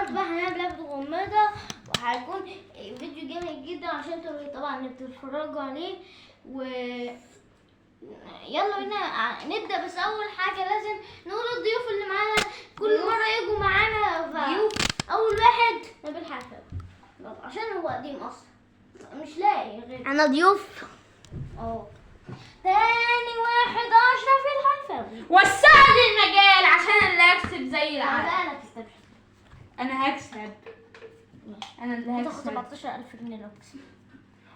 النهارده بقى هنلعب لعبة غميضة، وهيكون فيديو جامد جدا عشان انتوا طبعا اللي بتتفرجوا عليه. و يلا بينا نبدأ. بس أول حاجة لازم نقول الضيوف اللي معانا كل مرة يجوا معانا. ضيوف. أول واحد نبيل حافظ عشان هو قديم أصلا مش لاقي غير انا ضيوف. اه. تاني واحد أشرف الحلفاوي. وسع لي المجال عشان اللي هكسب زي لا العادة. أنا كسبت. انا هكسب، انا اللي هتاخد هكسب. 17000 جنيه لو كسبت.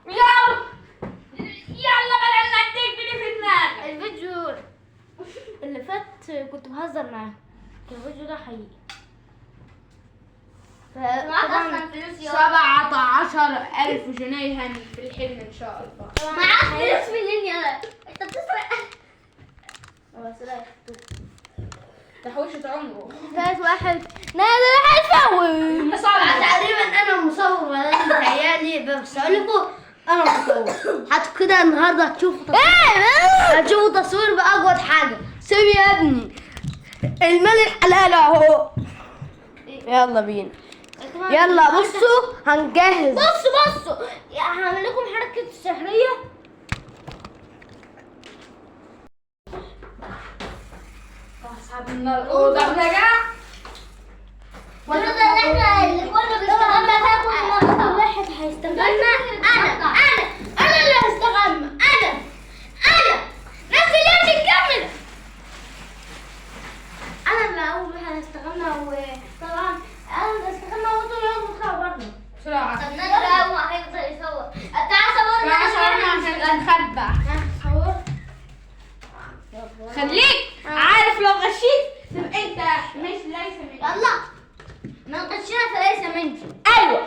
يلا يلا بدل ما تجري في دماغك. الفيديو اللي فات كنت بهزر معاه، كان الفيديو ده حقيقي. معاك فطبعا اصلا فلوس يا 17,000 جنيه في الحلم ان شاء الله. معاك فلوس منين يا انت بتسرق؟ بس لا. تحويشة عمره. ثالث واحد نادر الحلفاوي. تقريبا انا مصور ولا متهيألي، بس اقول لكم انا مصور. هاتوا كده النهارده هتشوفوا تصوير، هتشوفوا تصوير باجود حاجه. سيب يا ابني المال الحلال اهو. يلا بينا، يلا بصوا هنجهز. بصوا بصوا هعمل لكم حركة سحرية. اصحابنا الاوضة رجع. والله اللي احنا اللي كله بيستخبى فيها كل مرة. واحد هيستغنى. انا اللي هستغنى. انا نزل يا ابني الكاميرا. انا اللي اول واحد هستغنى، وطبعا انا اللي هستغنى وانتوا يلا اطلعوا بره. بسرعة. طب نادر اول ما هيفضل يصور. تعال صورنا. تعال صورنا عشان نخبى. صور. خليك عارف لو غشيت تبقى انت مش ليس مني. يلا من غشنا فليس مني. ايوه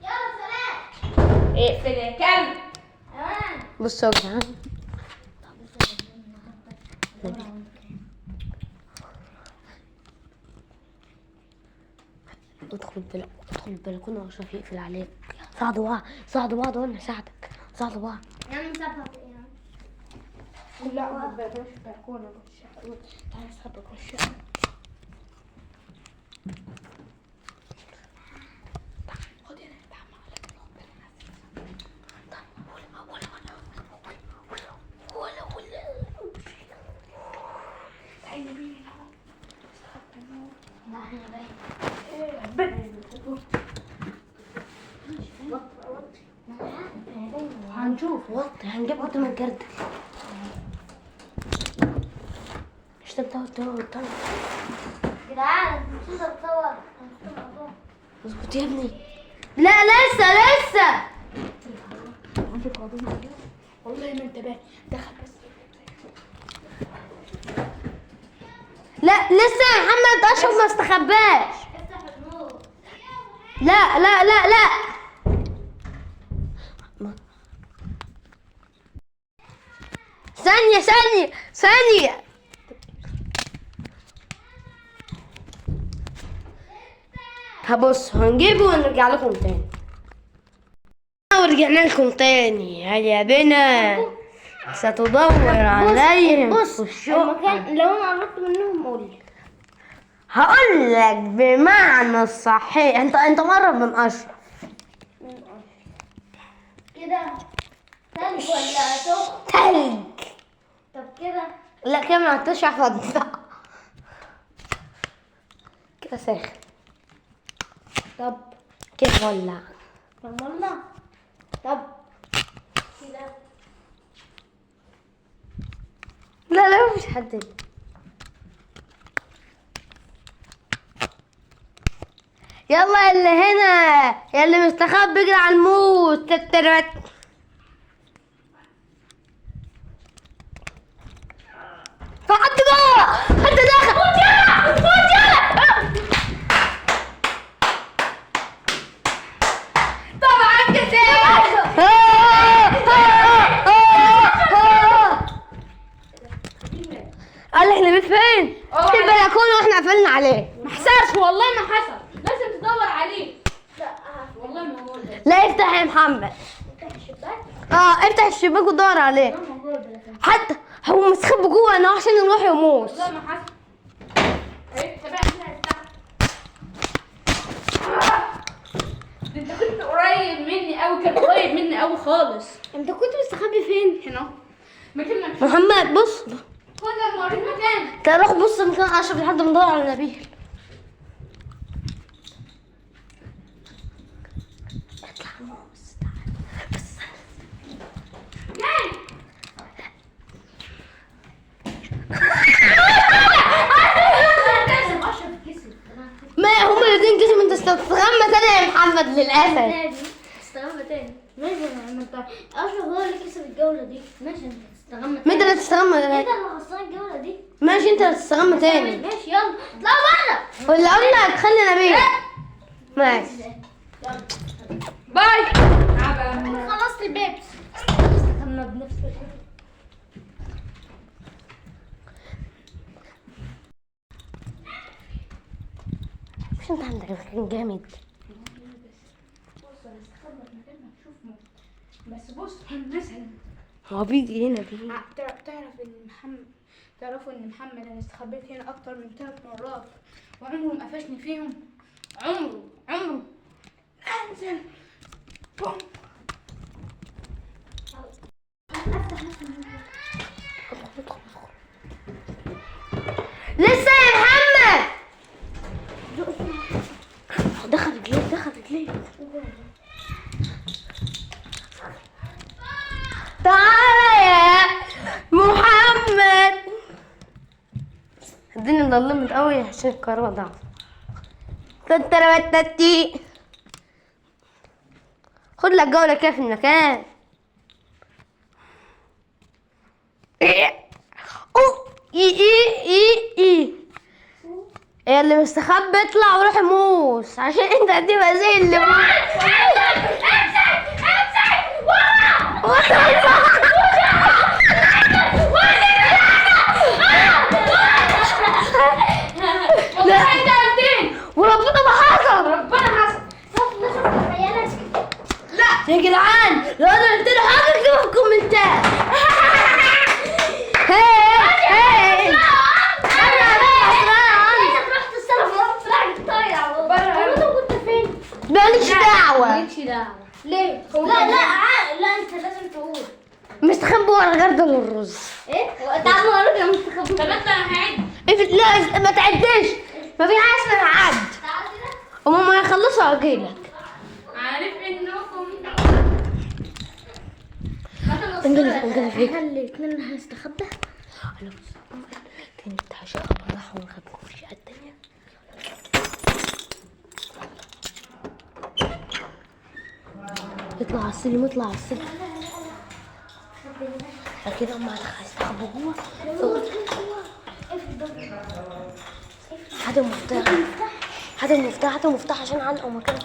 يلا سلام. اقفل يا كلب. تمام. بصوا يا جدعان، ادخل البلكونه واشرف يقفل عليك. ساعدوا بعض، ساعدوا بعض وانا هساعدك. ساعدوا بعض. نعمل سبعة. لا ما بلاش البلكونه. تعالى اسحبك وش. خد هنا. هنشوف وطي، هنجيب وطي من الجردل. مش تبدأ تقعد. جدعان مش تصور. اسكت يا ابني. لا لسه لسه. والله ما انت باين دخل بس. لا لسه يا محمد، اشرف ما استخباش. افتح النور. لا لا لا لا. ثانية ثانية ثانية. هبص هنجيبه ونرجع لكم تاني. ورجعنا لكم تاني. هيا بنا ستدور عليهم. بص في الشقة. المكان لو انا قربت منهم قول لي. هقول لك بمعنى الصحيح. انت مقرب من اشرف كده تلج ولا سخن؟ تلج. طب كده لا كده ما عدتش عارفه أنطق. كده ساخن. طب كده ولع. طب والله طب كده. لا لا مفيش حد هنا. يلا اللي هنا، يا اللي مستخبي اجري على الموت. تترت. فحد جوه، حد دخل. موت يلا، موت يلا. طبعا كسبت. قال احنا بيت فين؟ في البلكونه واحنا قفلنا عليه. ما حصلش والله ما حصل. لازم تدور عليه. والله ما هو ده. لا افتح يا محمد. اه افتح الشباك ودور عليه. حتى هو مستخبي جوه انا عشان يروح يموت. والله ما حصل. ايه تبع. خالص. انت كنت مستخبي فين؟ هنا مكان ما محمد بص، كل ما اوريك مكان. تعال روح بص مكان اشرف لحد ما ندور على نبيل. اطلع بص، تعال بس. اشرف كسب. ما هما الاثنين كسبوا، انت استغمى تاني يا محمد للاسف. استغمى تاني. ماشي، ما انت اشرف هو اللي كسب الجولة دي. ماشي، انت تستغمى. ما انت اللي تستغمى انت دلوقتي. اللي خسران الجولة دي. ماشي، انت اللي تستغمى تاني. ماشي، يلا اطلعوا بره. ولا قلنا هتخلي نبيل. ماشي، باي. انا خلصت البيبس. استغمى بنفسك. مش انت عندك مكان جامد؟ بص انا استخبى في مكان مكشوف موت. بس بص مثلا هو بيجي هنا بيجي. تعرف ان محمد، تعرفوا ان محمد انا استخبيت هنا اكتر من 3 مرات وعمره ما قفشني فيهم. عمره انزل بوم. لسه يا محمد. دخل رجليه، دخل رجليه. تعالى يا محمد. الدنيا ضلمت قوي عشان الكهرباء ضعف. تترتتي. خد لك جولة كده في المكان. أوه. اي اي اي اي يا اللي مستخبي اطلع وروح موس، عشان انت هتبقى زي اللي والله انت قلتين. وربنا ما حصل. ربنا حصل. لا يا جدعان، لو انا قلت له حاجة اكتبوا في الكومنتات. هي هي ماليش دعوه. مالكش دعوه. ليه؟ لا لا لا، انت لازم تقول. مستخبي ورا جردل الرز. ايه؟ تعالوا اوريك انا مستخبي. طب اطلع انا هعد. لا ما تعدش، ما في حاجة اسمها عد. تعال كده. هما ما يخلصوا اجيلك. عارف انكم انجلي انجلي فيك. احنا الاثنين هنستخبى. انا تاني بتاع شقه راح ونخبيكم في الشقة التانية. اطلع على السلم، اطلع على السلم. اكيد هم هيستخبوا جوه. هات المفتاح، هات المفتاح، هات المفتاح عشان علقوا مكان.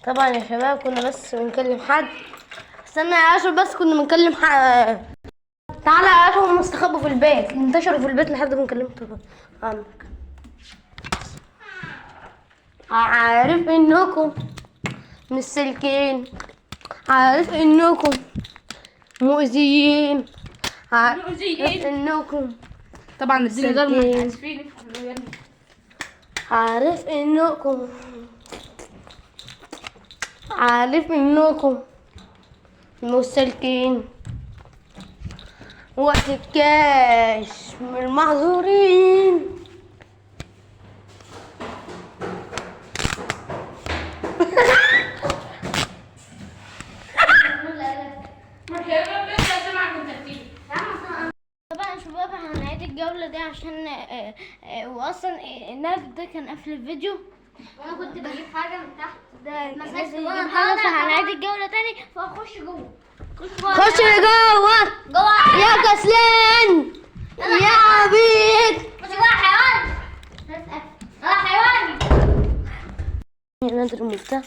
طبعا يا شباب كنا بس بنكلم حد. استنى يا اشرف، بس كنا بنكلم حد. تعالى يا اشرف، هم استخبوا في البيت، انتشروا في البيت لحد ما كلمت عنك. عارف انكم مش سالكين، عارف انكم مؤذيين، عارف مؤذيين. انكم طبعا الدنيا ضلمة. سالكين. اسفين. عارف انكم، عارف انكم مش سالكين. وقت الكاش من المعذورين. طبعا يا شباب هنعيد الجولة دي عشان واصلا النادي ده كان قفل الفيديو. انا كنت بجيب حاجة من تحت ده مسكت لازم وانا يجيب حاجة، طالع. فهنعيد الجولة تاني. فهخش جوه. خش جوه. خش جوه جوه يا كسلان يا عبيط. خش جوه حيوان. اه حيوان. نادر المفتاح.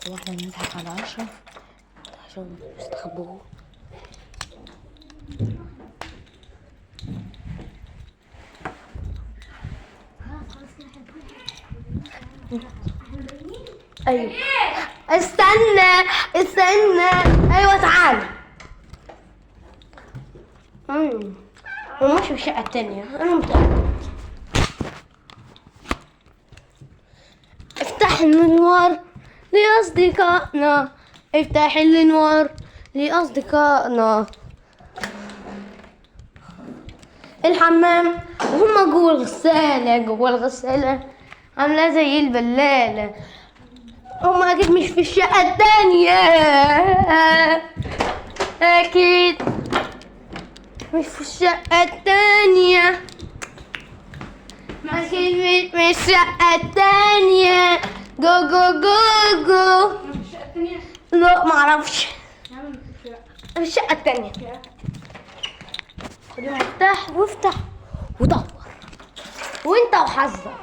هو احنا بنضحك على اشرف عشان يستخبوه. ايوه استنى استنى، ايوه تعال. هو ماشي في الشقة التانية، انا متأكد. افتح النور لأصدقائنا، افتح النور لأصدقائنا. الحمام وهم جوه الغسالة، جوه الغسالة عاملة زي البلالة. هم أكيد مش في الشقة التانية، أكيد مش في الشقة التانية، أكيد مش في الشقة التانية. جو جو جو جو. في الشقة التانية؟ لا معرفش. يا عم في الشقة. في الشقة التانية. خد المفتاح وافتح ودور وانت وحظك.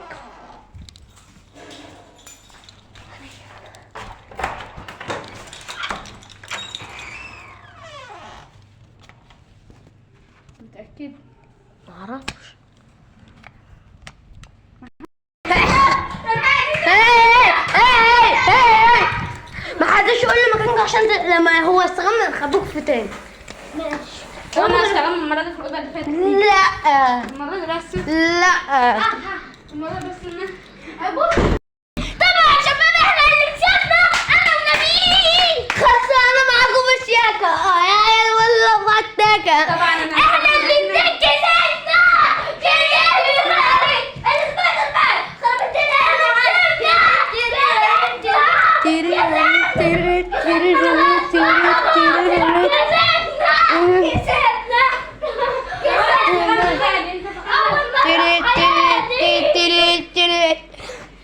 متأكد؟ معرفش. ما حدش يقول لي مكانك عشان لما هو استغنى نخبوك في تاني. ماشي. وانا استغنى المرة دي في الأوضة اللي فاتت. لا المرة دي بس. لا المرة دي بس إن طبعا يا شباب احنا اللي كسبنا، انا ونبيل. خلاص انا معاكم بالشياكة. يا عيال والله فتاكة. طبعا انا احنا اللي كسبنا.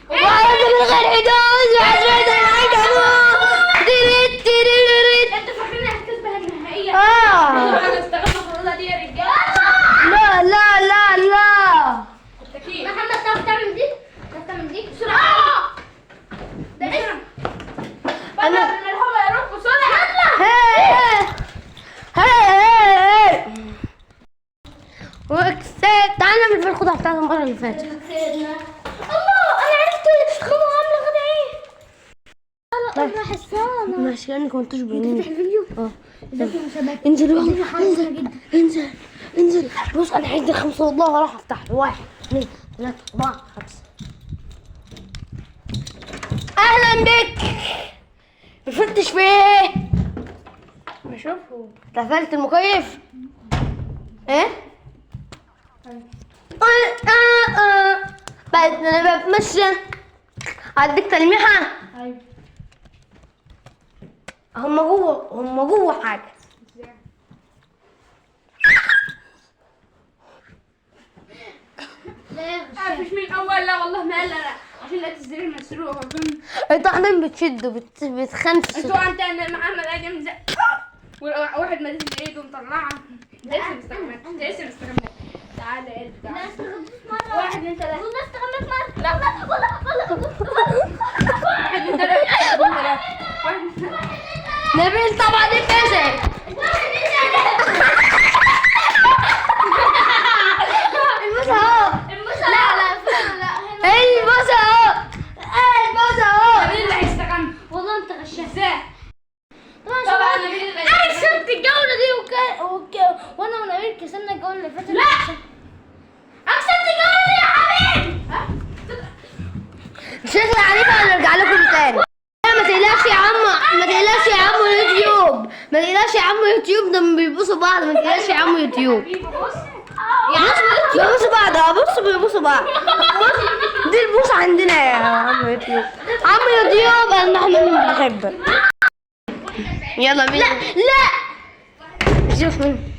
وعرفت من غير حدود وعرفت من غير حدود. انتوا فاكرين هتكسبها النهائية؟ انا استغنى في الأوضة دي يا رجالة. لا لا لا لا. بالتأكيد. محمد تعرف تعمل دي؟ تعرف تعمل دي؟ بسرعة. ده اسم. انا الهوا يا رب بسرعة. هاي هاي وكسبت. تعالى نعمل في الخدعة بتاعت المرة اللي فاتت. الله انا عرفت خمو عاملة غدا ايه. لا انا حسانة. ماشي كأنك ما انتوش باينين. تفتح الفيديو؟ اه. ازيك يا مسابقات؟ انزل يلا، انزل انزل انزل. بص انا عايز 5 والله وراح افتح له. 1 2 3 4 5. اهلا بك. بفتش في ايه؟ بشوفه. قفلت المكيف؟ ايه؟ بعد انا بتمشى. اديك تلميحة. ايوه. هم جوه، هم جوه حاجة. ازاي؟ لا مش من الاول. لا والله ما قال لا عشان لقيت السرير مسروق. انتوا عمالين بتشدوا بتخنفسوا. انتوا انت انا محمد قاعد يعمل زي واحد مادد ايده ومطلعها. انت لسه مستخبي، انت لسه مستخبي. تعالى يا قلبي لا تعالى. استخبيت مرة. 1 2 3. والله استخبيت مرة. لا والله والله. 1 2 3. 1 2 3. نبيل طبعا اتكسر. البس اهو. لا لا لا هنا. البس اهو. البس اهو. مين اللي هيستغنى؟ والله انت غشاش. ازاي؟ طبعا طبعا نبيل اللي انا كسبت الجولة دي وانا ونبيل كسبنا الجولة اللي فاتت. لا انا كسبت الجولة دي يا حبيبي. شكرا عليكم. هنرجع لكم تاني. لا ما تقلقش يا عم، ما تقلقش يا عم يوتيوب، ما تقلقش يا عم يوتيوب، ده بيبوسوا بعض. ما تقلقش يا عم يوتيوب. حبيبي بص يا عم بيبوسوا بعض. اه بص بيبوسوا بعض. بص دي البوسة عندنا يا عم يوتيوب. عم يوتيوب انا احنا بنحبك. يلا بينا. لا لا شوف مين.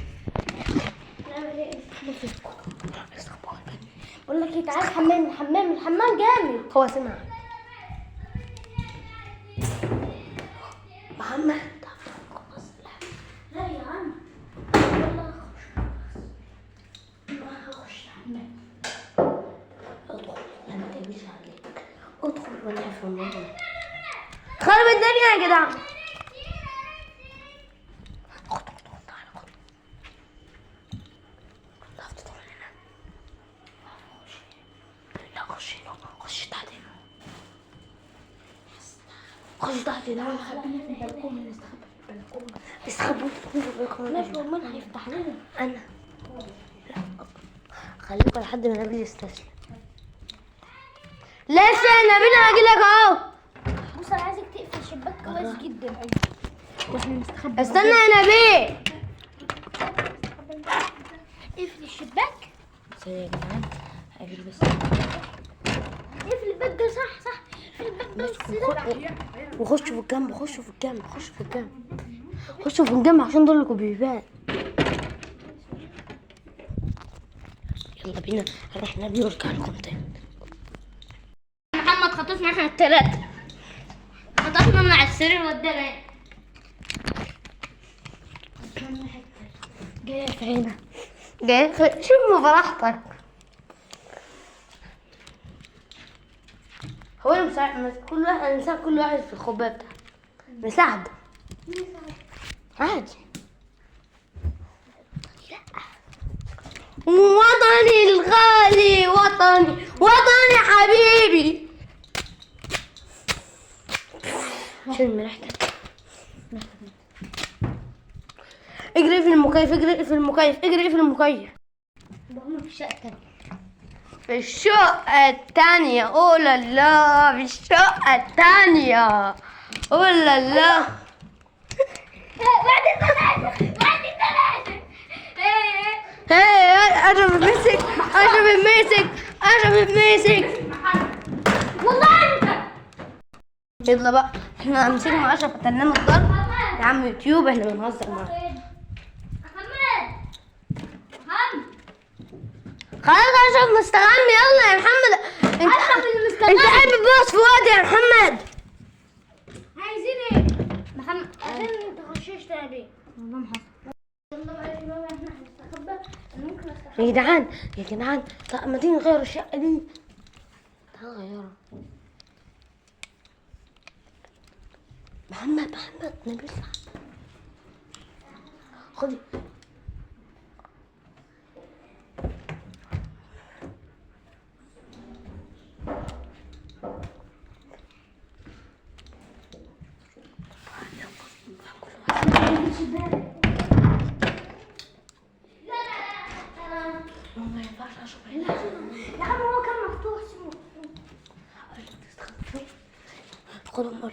بقول لك ايه، تعالى الحمام الحمام الحمام جامد. هو سمع محمد. لا يا عم والله هخش الحمام. ادخل لا ما تقليش عليك. ادخل وانا في الموضوع. خرب الدنيا يا جدع. خد خد خد تعالى خد. لا تدخل هنا. لا خش هنا، خش تحت هنا. خش تحت هنا. في البلكونه، نستخبى في البلكونه. استخبوا في البلكونه. ماشي ومين هيفتح لنا؟ انا لا خليكم لحد ما نبيل يستسلم. لسه يا نبيل، انا هجيلك اهو. بص انا عايزك تقفل الشباك كويس جدا. واحنا نستخبى. استنى يا نبيل. اقفل الشباك. استنى يا جدعان، هقفل بس. اقفل الباب ده. صح صح، اقفل الباب بس ده. وخشوا في الجنب، خشوا في الجنب، خشوا في الجنب، خشوا في الجنب عشان دول لكم بيبان. يلا بينا نروح نبي ونرجع لكم تاني. محمد خطفنا احنا الثلاثة، خطفنا من على السرير ودانا هنا. جاية في عينك، جاية في شوف براحتك. هو انا مساعد كل واحد، انا كل واحد في الخبايه بتاعته مساعدة عادي. لا وطني الغالي، وطني وطني حبيبي. شم ريحتك. اجري في المكيف، اجري في المكيف، اجري في المكيف. بقوم في الشقة التانية. في الشقة التانية. أولا لا، في الشقة التانية. أولا لا. بعد ثلاثة، بعد ثلاثة. هاي أنا بمسك، أنا بمسك، أنا بمسك. والله انت. يلا بقى، احنا مسكنا 10 فتناه الضرب يا عم يوتيوب، احنا بنهزر معاه. محمد، محمد، خلاص اشرف مستغني. يلا يا محمد، انت اشرف المستغني. انت قاعد بتبوظ في وقت يا محمد. عايزين ايه؟ محمد عشان انت غششت يا بيه. والله ما حصل. يلا بقى يا شباب، احنا هنستخبى. انا ممكن استخبى. يا جدعان، يا جدعان، طب ما تيجي نغير الشقة دي. تعال نغيرها. محمد، محمد، نبيل، خدي. ما ينفعش اشرب هنا. يا عم هو كان مفتوح، سيبه. خدهم قول.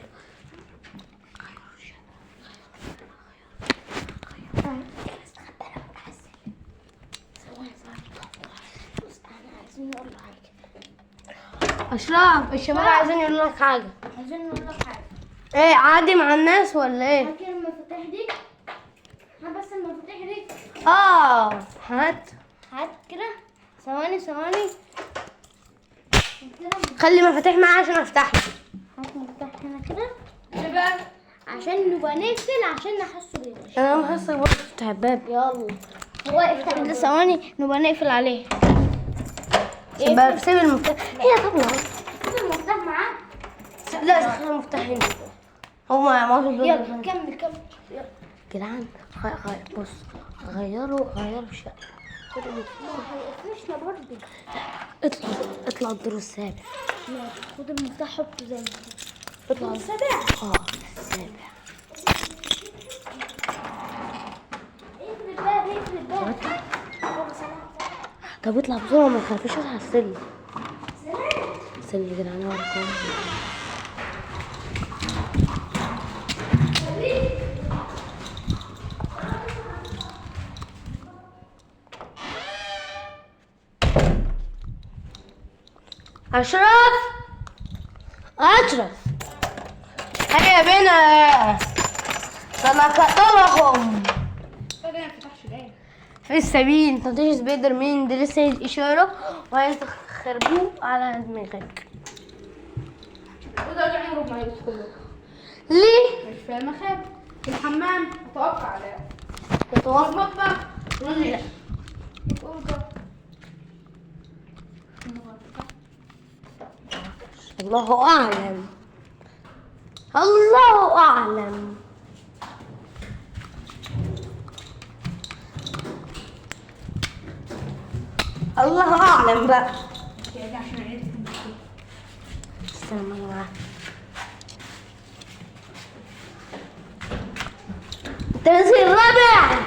اشرف، الشباب عايزين يقولوا لك حاجة. عايزين نقول لك حاجة. ايه، عادي مع الناس ولا ايه؟ فاكر المفاتيح دي؟ هات بس المفاتيح دي. هات هات كده. ثواني ثواني. خلي مفاتيح معايا عشان افتحها. هات مفتاح هنا كده شباب عشان نبقى نقفل، عشان نحسه بيغش. انا محصل برضه افتح الباب. يلا هو افتح ده. ثواني نبقى نقفل عليه. شباب سيب المفتاح هي طبعا. سيب المفتاح معاك. لا خلي المفتاح هنا. هو ما هو يلا كمل كمل. جدعان، بص، غيروا الشقة. خدوا المفتاح. هيقفشنا برضه. اطلع، اطلع الدور السابع. خد المفتاح حطه زي ما هو. اطلع السابع. السابع. اقفل الباب، اقفل الباب. طب اطلع بسرعة، ما تخافيش على السلم. السلم يا جدعان وراكم. أشرف، أشرف، هيا بنا سنقتلهم. ده ما فتحش ليه؟ في السبيل تنتج سبايدر مان، ده لسه الإشارة وهيخربوه على دماغك. وده عمره ما هيدخله. ليه؟ مش في المخابئ، في الحمام اتوقع. لا تتوقع. المطبخ. لا. الأوضة. الله أعلم، الله أعلم. الله أعلم بقى. استنى يا جماعة. التمثيل الرابع.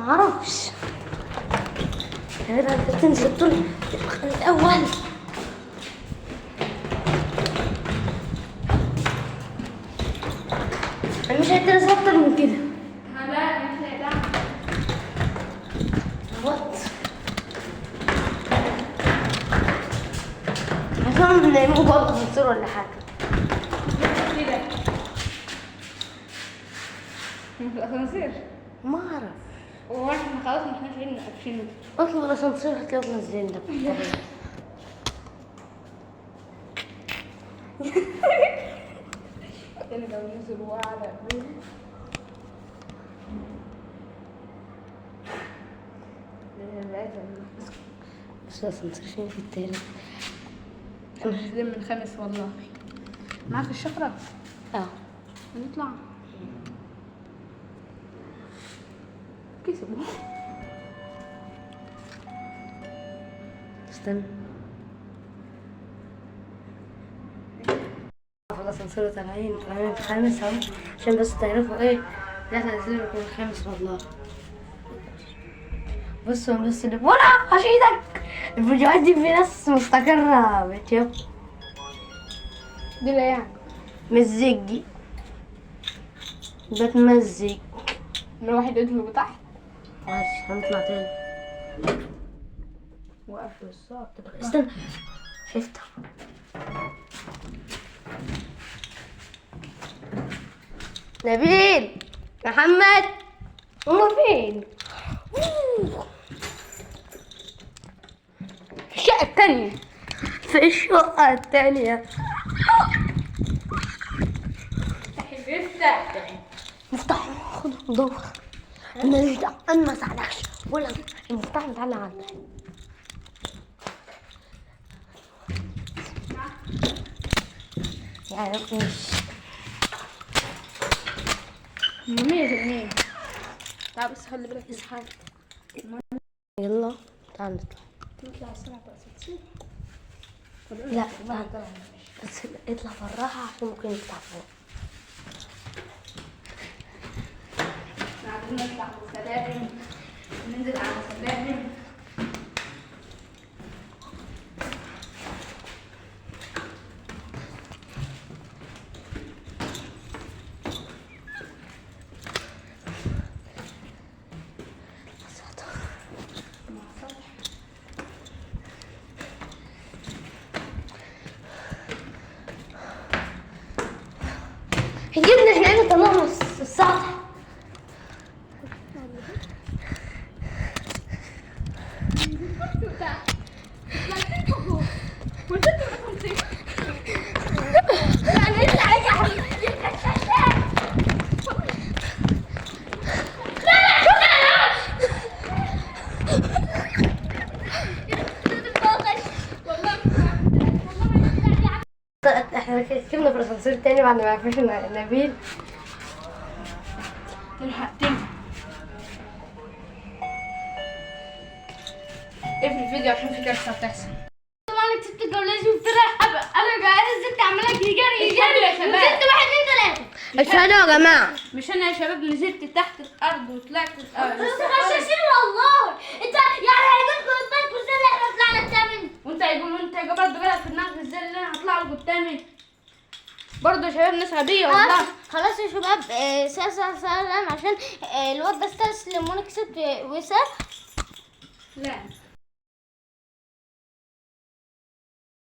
ما اعرفش. يا جدع انت بتنزل طول الاول. انا مش هقدر اكتر من كده. لا مش هيدعم. وات عشان نعمل جوه الاسانسير ولا حاجة كده في الاسانسير. ما اعرف. هو احنا خلاص ما احناش عيننا قافشينه. اطلب الاسانسير هتلاقيهم نازلين ده. تاني لو نزل وقع على قلبي. بس الاسانسير فين في التالت؟ نازلين من خامس والله. معاك الشفرة؟ اه. هنطلع كسبوا. استنى في الاسانسير طالعين الخامس اهو، عشان بس تعرفوا ايه ده، احنا نازلين من الخامس والله. بصوا بص اللي ولا عش ايدك. الفيديوهات دي في ناس مستقرة بتشوف دي لا يعني مزجي بتمزج. الواحد يدخل تحت. ماشي هنطلع تاني. وقف بالظبط. استنى افتح. نبيل محمد هما فين؟ في الشقة التانية. في الشقة التانية. افتح مفتاح خده دور. انا مش دعوة، انا ما ساعدكش ولا المفتاح متعلق عندك. يعني مش 100%. تعال بس خلي بالك اصحى. يلا تعال نطلع. نطلع السرعة بقى. لا تعال بس اطلع بالراحة عشان ممكن يطلع فوق. عايزين نطلع على السلالم، ننزل على السلالم. جبنا احنا هنا طلعنا السطح. احنا ركبنا في الاسانسير تاني بعد ما عرفنا نبيل. تلحق تلحق. اقفل الفيديو عشان في كارثة هتحصل. طبعا كسبت الجولة دي وطلع انا نزلت عماله اجري جري اشهدوا يا شباب. نزلت 1 2 3. اشهدوا يا جماعة. مش انا يا شباب نزلت تحت الارض وطلعت الارض. بس غشاشين والله. انت يعني هيجيلكوا بالكوا ازاي اللي احنا طلعنا الثامن؟ وانت هيقول وانت برضه جالك في دماغك ازاي اللي انا هطلع لكم الثامن؟ برضه يا شباب ناس غبية والله. خلاص يا شباب، سلام عشان الواد ده استسلم وانا كسبت وسام. لا.